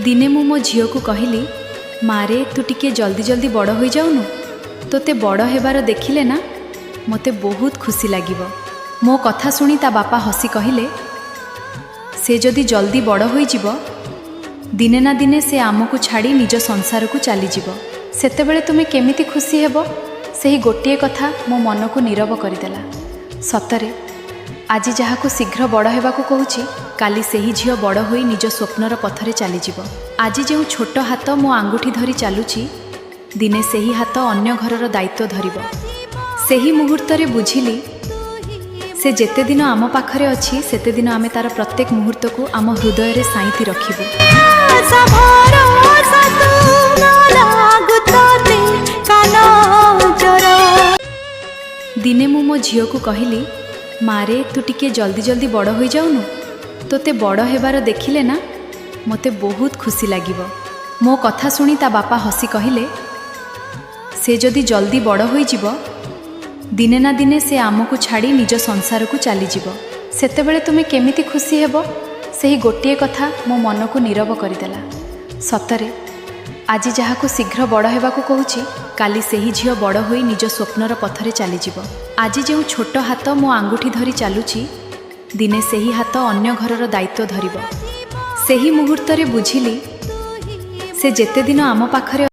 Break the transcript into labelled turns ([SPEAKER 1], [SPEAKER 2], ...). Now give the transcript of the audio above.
[SPEAKER 1] ଦିନେ ମୁଁ ମୋ ଝିଅକୁ କହିଲି, ମାରେ, ତୁ ଟିକିଏ ଜଲ୍ଦି ଜଲ୍ଦି ବଡ଼ ହୋଇଯାଉନୁ। ତୋତେ ବଡ଼ ହେବାର ଦେଖିଲେ ନା ମୋତେ ବହୁତ ଖୁସି ଲାଗିବ। ମୋ କଥା ଶୁଣି ତା ବାପା ହସି କହିଲେ, ସେ ଯଦି ଜଲ୍ଦି ବଡ଼ ହୋଇଯିବ, ଦିନେ ନା ଦିନେ ସେ ଆମକୁ ଛାଡ଼ି ନିଜ ସଂସାରକୁ ଚାଲିଯିବ। ସେତେବେଳେ ତୁମେ କେମିତି ଖୁସି ହେବ? ସେହି ଗୋଟିଏ କଥା ମୋ ମନକୁ ନୀରବ କରିଦେଲା। ସତରେ, ଆଜି ଯାହାକୁ ଶୀଘ୍ର ବଡ଼ ହେବାକୁ କହୁଛି, କାଲି ସେହି ଝିଅ ବଡ଼ ହୋଇ ନିଜ ସ୍ୱପ୍ନର ପଥରେ ଚାଲିଯିବ। ଆଜି ଯେଉଁ ଛୋଟ ହାତ ମୋ ଆଙ୍ଗୁଠି ଧରି ଚାଲୁଛି, ଦିନେ ସେହି ହାତ ଅନ୍ୟ ଘରର ଦାୟିତ୍ୱ ଧରିବ। ସେହି ମୁହୂର୍ତ୍ତରେ ବୁଝିଲି, ସେ ଯେତେ ଦିନ ଆମ ପାଖରେ ଅଛି, ସେତେ ଦିନ ଆମେ ତାର ପ୍ରତ୍ୟେକ ମୁହୂର୍ତ୍ତକୁ ଆମ ହୃଦୟରେ ସାଇତି ରଖିବୁ।
[SPEAKER 2] ଆଶା ଭରସା ତୁ ନ ଲାଗୁ ତୋତେ କାନ ଜର।
[SPEAKER 1] ଦିନେ ମୁଁ ମୋ ଝିଅକୁ କହିଲି, ମାରେ, ତୁ ଟିକିଏ ଜଲ୍ଦି ଜଲ୍ଦି ବଡ଼ ହୋଇଯାଉନୁ। ତୋତେ ବଡ଼ ହେବାର ଦେଖିଲେ ନା ମୋତେ ବହୁତ ଖୁସି ଲାଗିବ। ମୋ କଥା ଶୁଣି ତା ବାପା ହସି କହିଲେ, ସେ ଯଦି ଜଲ୍ଦି ବଡ଼ ହୋଇଯିବ, ଦିନେ ନା ଦିନେ ସେ ଆମକୁ ଛାଡ଼ି ନିଜ ସଂସାରକୁ ଚାଲିଯିବ। ସେତେବେଳେ ତୁମେ କେମିତି ଖୁସି ହେବ? ସେହି ଗୋଟିଏ କଥା ମୋ ମନକୁ ନୀରବ କରିଦେଲା। ସତରେ, ଆଜି ଯାହାକୁ ଶୀଘ୍ର ବଡ଼ ହେବାକୁ କହୁଛି, କାଲି ସେହି ଝିଅ ବଡ଼ ହୋଇ ନିଜ ସ୍ୱପ୍ନର ପଥରେ ଚାଲିଯିବ। ଆଜି ଯେଉଁ ଛୋଟ ହାତ ମୋ ଆଙ୍ଗୁଠି ଧରି ଚାଲୁଛି, ଦିନେ ସେହି ହାତ ଅନ୍ୟ ଘରର ଦାୟିତ୍ୱ ଧରିବ। ସେହି ମୁହୂର୍ତ୍ତରେ ବୁଝିଲି, ସେ ଯେତେ ଦିନ ଆମ ପାଖରେ